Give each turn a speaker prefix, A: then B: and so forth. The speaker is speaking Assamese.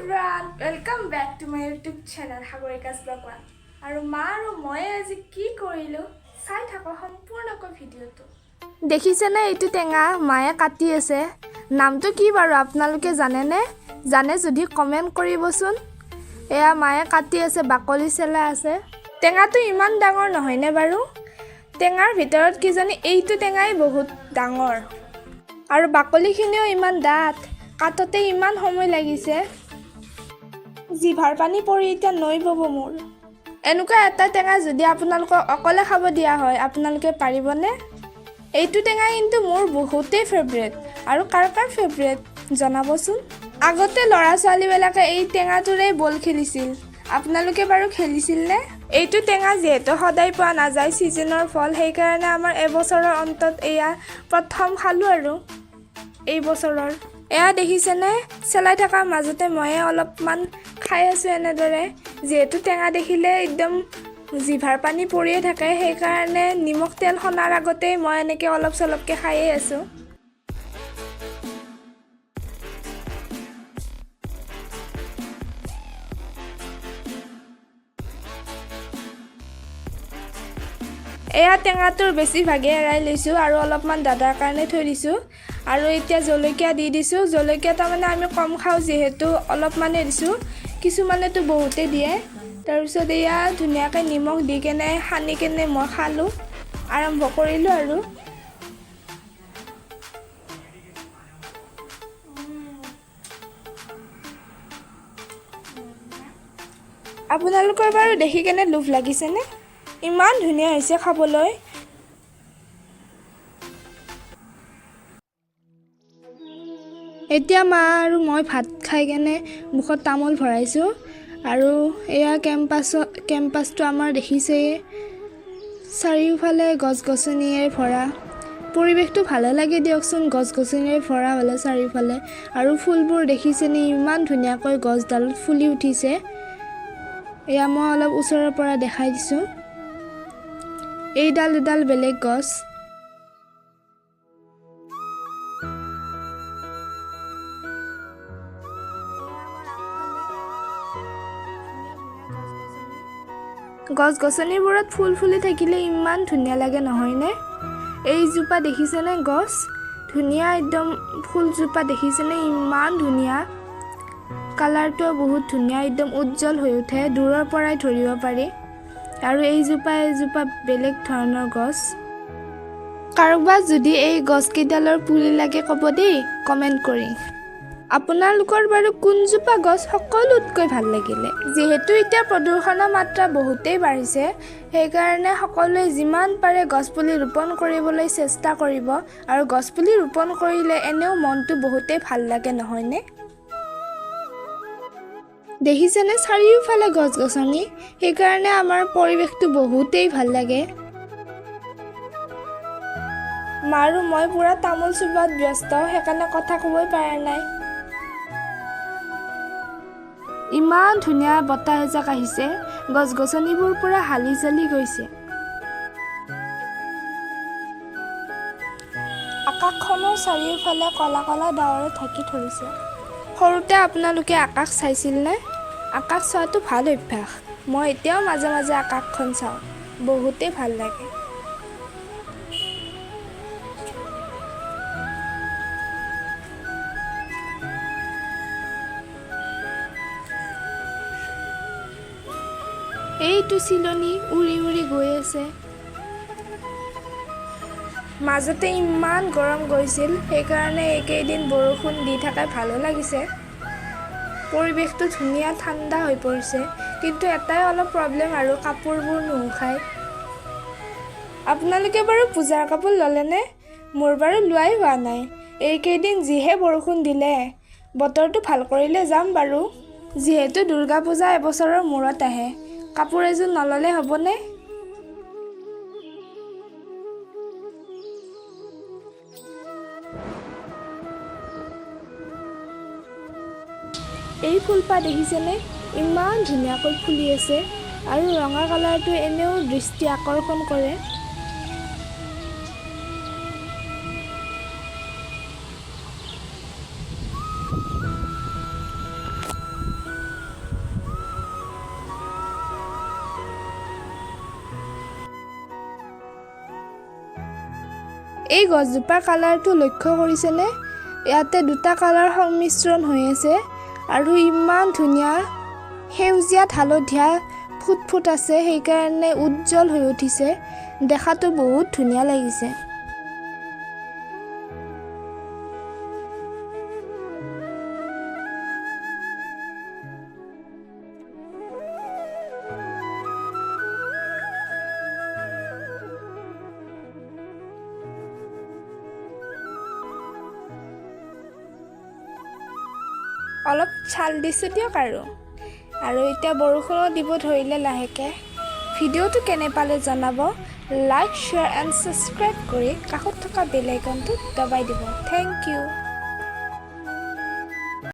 A: Everyone, welcome back to my YouTube channel Sagarika's blog one. আৰু মা আৰু মই আজি কি কৰিলোঁ চাই থাকক সম্পূৰ্ণকৈ ভিডিঅ'টো। দেখিছেনে এইটো টেঙা মায়ে কাটি আছে? নামটো কি বাৰু আপোনালোকে জানেনে? জানে যদি কমেণ্ট কৰিবচোন। এয়া মায়ে কাটি আছে, বাকলি চেলাই আছে। টেঙাটো ইমান ডাঙৰ নহয়নে বাৰু? টেঙাৰ ভিতৰত কিজানি এইটো টেঙাই বহুত ডাঙৰ। আৰু বাকলিখিনিও ইমান ডাঠ, কাটোতে ইমান সময় লাগিছে। জিভাৰ পানী পৰি এতিয়া নৈ বব মোৰ। এনেকুৱা এটা টেঙা যদি আপোনালোকক অকলে খাব দিয়া হয়, আপোনালোকে পাৰিবনে? এইটো টেঙা কিন্তু মোৰ বহুতেই ফেভৰেট। আৰু কাৰ কাৰ ফেভৰেট জনাবচোন। আগতে ল'ৰা ছোৱালীবিলাকে এই টেঙাটোৰেই বল খেলিছিল। আপোনালোকে বাৰু খেলিছিলনে? এইটো টেঙা যিহেতু সদায় পোৱা নাযায়, ছিজনৰ ফল, সেইকাৰণে আমাৰ এবছৰৰ অন্তত এয়া প্ৰথম খালোঁ আৰু এই বছৰৰ। এয়া দেখিছেনে, চেলাই থকাৰ মাজতে ময়ে অলপমান খাই আছোঁ এনেদৰে। যিহেতু টেঙা দেখিলে একদম জিভাৰ পানী পৰিয়ে থাকে, সেইকাৰণে নিমখ তেল সনাৰ আগতেই মই এনেকৈ অলপ চলপকৈ খায়ে আছোঁ। এয়া টেঙাটোৰ বেছিভাগেই এৰাই লৈছোঁ আৰু অলপমান দাদাৰ কাৰণে থৈ দিছোঁ। আৰু এতিয়া জলকীয়া দি দিছোঁ। জলকীয়া তাৰমানে আমি কম খাওঁ যিহেতু অলপমানেই দিছোঁ, কিছুমানেতো বহুতেই দিয়ে। তাৰপিছত এয়া ধুনীয়াকৈ নিমখ দি কেনে সানি কেনে মই খালোঁ, আৰম্ভ কৰিলোঁ। আৰু আপোনালোকৰ বাৰু দেখি কেনে লোভ লাগিছেনে? ইমান ধুনীয়া হৈছে খাবলৈ। এতিয়া মা আৰু মই ভাত খাই কেনে মুখত তামোল ভৰাইছোঁ। আৰু এয়া কেম্পাছটো আমাৰ দেখিছেই, চাৰিওফালে গছ গছনিৰে ভৰা। পৰিৱেশটো ভালে লাগে দিয়কচোন, গছ গছনিৰে ভৰা হ'লে চাৰিওফালে। আৰু ফুলবোৰ দেখিছেনে, ইমান ধুনীয়াকৈ গছডালত ফুলি উঠিছে। এয়া মই অলপ ওচৰৰ পৰা দেখাই দিছোঁ। এইডাল এডাল বেলেগ গছ। গছ গছনিবোৰত ফুল ফুলি থাকিলে ইমান ধুনীয়া লাগে নহয়নে? এইজোপা দেখিছেনে গছ, ধুনীয়া একদম ফুলজোপা দেখিছেনে, ইমান ধুনীয়া। কালাৰটোও বহুত ধুনীয়া, একদম উজ্জ্বল হৈ উঠে, দূৰৰ পৰাই ধৰিব পাৰি। আৰু এইজোপা এজোপা বেলেগ ধৰণৰ গছ। কাৰোবাৰ যদি এই গছকেইডালৰ পুলি লাগে ক'ব দেই কমেণ্ট কৰি। আপোনালোকৰ বাৰু কোনজোপা গছ সকলোতকৈ ভাল লাগিলে? যিহেতু এতিয়া প্ৰদূষণৰ মাত্ৰা বহুতেই বাঢ়িছে, সেইকাৰণে সকলোৱে যিমান পাৰে গছপুলি ৰোপণ কৰিবলৈ চেষ্টা কৰিব। আৰু গছপুলি ৰোপণ কৰিলে এনেও মনটো বহুতেই ভাল লাগে নহয়নে? দেখিছেনে চাৰিওফালে গছ গছনি, সেইকাৰণে আমাৰ পৰিৱেশটো বহুতেই ভাল লাগে। মা আৰু মই পূৰা তামোল চোবাত ব্যস্ত, সেইকাৰণে কথা ক'বই পৰা নাই। ইমান ধুনীয়া বতাহ এজাক আহিছে, গছ গছনিবোৰ পূৰা হালি জালি গৈছে। আকাশখনৰ চাৰিওফালে ক'লা ক'লা ডাৱৰে ঢাকি ধৰিছে। সৰুতে আপোনালোকে আকাশ চাইছিলনে? আকাশ চোৱাটো ভাল অভ্যাস। মই এতিয়াও মাজে মাজে আকাশখন চাওঁ, বহুতেই ভাল লাগে। এইটো চিলনী উৰি উৰি গৈ আছে। মাজতে ইমান গৰম গৈছিল, সেইকাৰণে এইকেইদিন বৰষুণ দি থাকাই ভালো লাগিছে। পৰিৱেশটো ধুনীয়া ঠাণ্ডা হৈ পৰিছে। কিন্তু এটাই অলপ প্ৰব্লেম আৰু, কাপোৰবোৰ নুশুকায়। আপোনালোকে বাৰু পূজাৰ কাপোৰ ল'লেনে? মোৰ বাৰু লোৱাই হোৱা নাই। এইকেইদিন যিহে বৰষুণ দিলে, বতৰটো ভাল কৰিলে যাম বাৰু। যিহেতু দুৰ্গা পূজা এবছৰৰ মূৰত আহে, কাপোৰ এযোৰ নল'লে হ'বনে? এই ফুলপাহ দেখিছেনে, ইমান ধুনীয়াকৈ ফুলি আছে। আৰু ৰঙা কালাৰটো এনেও দৃষ্টি আকৰ্ষণ কৰে। এই গছজোপাৰ কালাৰটো লক্ষ্য কৰিছেনে? ইয়াতে দুটা কালাৰ সংমিশ্ৰণ হৈ আছে আৰু ইমান ধুনীয়া সেউজীয়াত হালধীয়া ফুট ফুট আছে, সেইকাৰণে উজ্জ্বল হৈ উঠিছে। দেখাটো বহুত ধুনীয়া লাগিছে। অলপ ছাল দিছোঁ দিয়ক। আৰু আৰু এতিয়া বৰষুণো দিব ধৰিলে লাহেকৈ। ভিডিঅ'টো কেনে পালে জনাব। লাইক, শ্বেয়াৰ এণ্ড ছাবস্ক্ৰাইব কৰি কাষত থকা বেল আইকনটো দবাই দিব। Thank U.